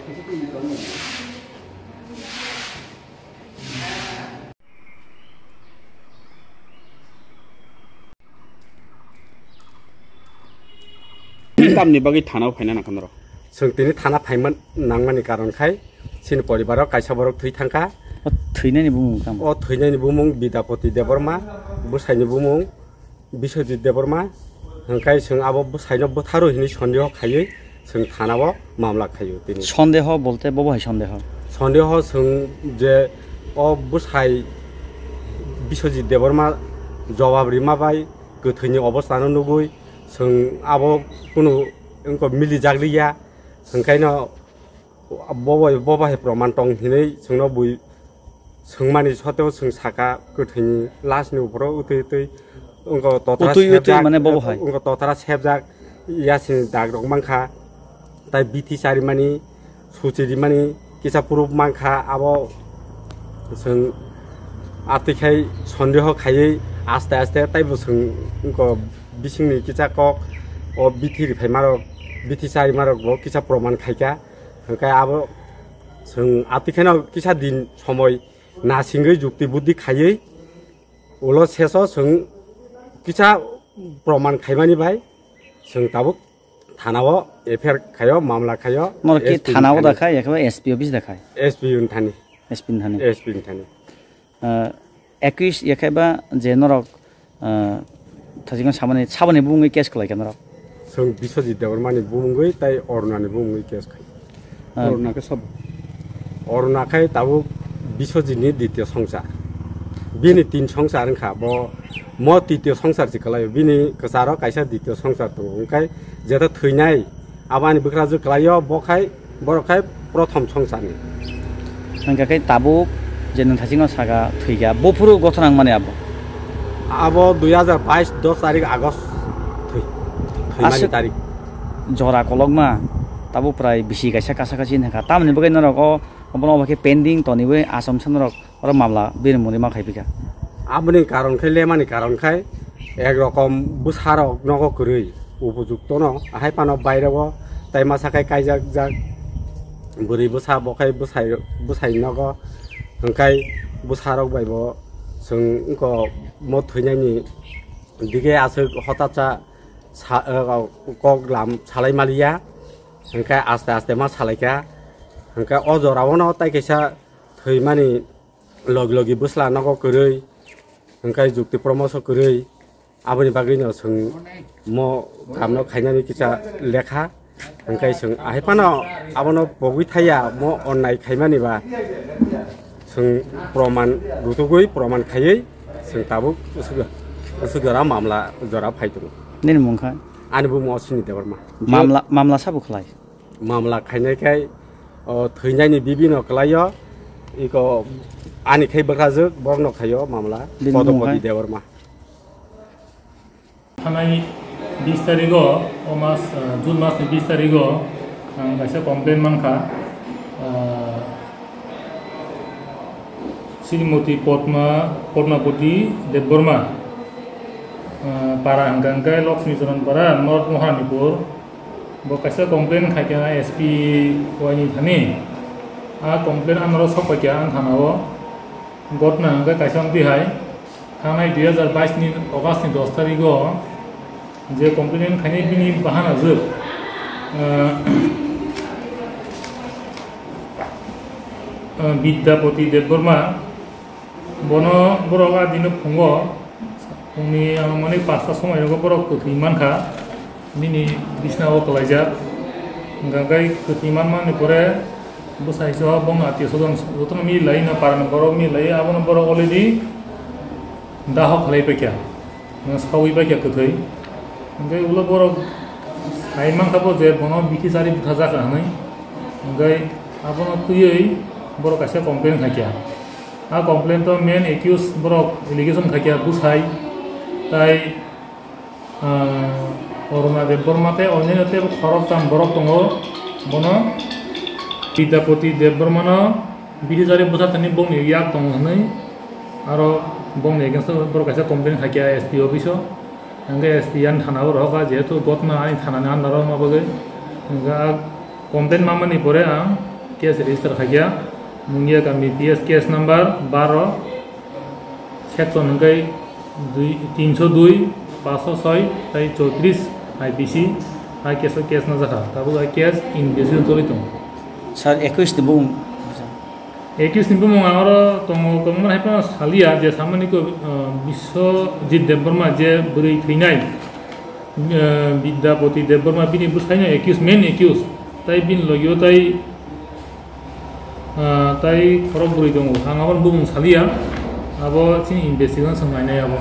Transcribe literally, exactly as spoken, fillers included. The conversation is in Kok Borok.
Tamni bagwi thana-o phaina nangkha norok? Chwng tini thana phaima nangmani karon khai chini poribaro kaisa borok thwi thangkha. O thwinani bumung tamo? O thwinani bumung Bidapati Debbarma, bwsaini bumung Biswajit Debbarma, hwnkhe chwng abo bwsaino bwtharo hinwi sondeho khaiwi chwng thanao mamla khaio tini. Sondeho bolte bobo hai sondeho? Sondeho chwng je o bwsai Biswajit Debbarma jobab rima bai kwthwini obostano nugwi chwng abo kunu wngkok milijak liya, hwnkhaino bobo, bobo hai proman tong hinwi chwngno bui swngmani soteo chwng saka kwthwini last ni uphoro utwi utwi wngkha totra Utwi utwi sepjak, mane bobo hai? Wngkha totra sepjak yasini dagrok mankha, tai bithi charimani, suchi rimani kisa proof mankha, abo chwng atwi khai sondeho khaiwi aste aste taibo chwng wngkha bisingni kisa kok o bithi riphaima rok, bithi charimani rok bo kisa proman khaikha. Hwnkhe abo chwng atwi kheno kisa din somoi nasingwi jukti buddi khaiwi ulo seso chwng kisa proman khaimani bai chwng tabuk thanao F I R khaio, mamla khaio. Norok ki S P ni thani. Thanao da khai, ekheba S P office da khai? S P ni thani. S P ni thani. S P ni thani. Ah, ekwis ekheba je norok, ah, thajikno sabani, sabani bumungwi case khlai kha norok? Chwng Biswajit Debbarmani bumungwi tai Orunani bumungwi case khai. Ah. Oruna khe sob? Oruna khai tabuk Biswajitni ditya songsar. Bini tin songsar wngkha, bo mo titiyo songsar se kwlaio. Bini kwcharo kaisa ditya songsar tongo. Hwnkhe jeto thwinai, abo ani bwkrajwk kwlaio, bo khai, borok khai prothom songsarni. Hwnkhe khe tabuk je nwng thachikno saka thwikha, buphuru gothona wngmani abo? Abo dui hajar bais dos tarik August thwi-, thwimani Aswk tarik. Jora kolokma, tabuk prai bisi kaisa kasa kasi wngkha. Tamoni bagwi norok o, obono obo khe pending toniwi achomsa norok oro mamla bini mungwi ma khai phika. Aboni karon khai, lemani karon khai, ek rokom bwsarok nogo kwrwi, upojuktono, ahai phano baireo tai masa khai kaijak jak, bwrwi bwsa bo khai bwsai, bwsai nogo, hwnkhe bwsarok bai bo chwng wngkha mo thwinani dige aswk hotatsa sa-, kok lam salai maliya, hwnkhe aste aste ma salaikha, hwnkhe o jorao no tai kaisa thwimani logi logi bwsla nogo kwrwi, hwnkhe jukti promoso kwrwi, aboni bagwino chwng mo kamno khainani kisa lekha, hwnkhe chwng ahai phano abono pogwi thaya, mo onnai khaimani ba chwng proman rutugwi, proman khaiwi chwng tabuk usuk, usuk jora mamla jora phai tongo. Nini mung kha? Ani bumung Ashwini Debbarma. Mamla, mamla sabo khlai? Mamla khainai khai, o, thwinaini bibino kwlaio, iko ani khai bwkhajwk, borokno khaio mamla, Bini Padopati mung hai? Debbarma. Thanai bis tarigo, o mas, eh, June masni bis tarigo, ang kaisa complaint mankha, eh, Srimoti Padma, Padmapati Debbarma, eh, para hwnkha hwnkhe Lakshmi Charan para, North Maharanipur. Bo kaisa complaint khaikha S P Y ni thani. A complaint anoro sokpaikha ang thanao. Gotna hwnkhe kaisa wngtwi hai. Thangnai dui hajar bais ni August ni dos tarigo je complaint khainai bini bahanajwk, ah, ah, Bidyapati Debbarma, bono borok a dino phungo, phungni anumanik pasta somoi rogo borok kwthwi mankha, bini bisna o kwlaijak. Hwnkha khe kwthwi manmani pore bwsai so bongni atio sodon jotono milai no parani borok milai, abono borok already daho khlai paikha, sawi paikha kwthwi. Hwnkhe ulo borok sai mankha bo je bono bithi chari bwtha jaka hwnwi. Hwnkhe abono twiwi borok kaisa complaint khaikha. A complaint o main accused borok allegation khaikha bwsai tai Ah, Aruna Debbarma tei onyaino teibo khoroktham borok tongo. Bono Pidyapati Debbarmano bithi chari bwsa thani bongni yak tongo hwnwi aro bongni against o borok kaisa complaint khaikha S P office o. Hwnkhe S P ani thana o rohorkha, jehetu gotna ani thanani under o wngma bagwi. Hwnkhe a complaint mamani pore ang Case register khaikha, Mungia kami P S case number baro, section hwnkhe dui, tinsho dui, pansho soi tei chowtris I P C, hai case o case najakha, tabuk hai case investigation choli tongo. Sir, accused ni bumung? Accused ni bumung ang oro tongo, kwbangma hai phano saliya je samani ko, uh, Biswajit Debbarma je bwrwi thwinai, uh, Vidyapati Debbarma bini bwsaino accused, main accused, tai bini logio tai Ah, tai khorok bwrwi tongo. Ang aboni bumung saliya. Abo chini investigation swng nainai abo.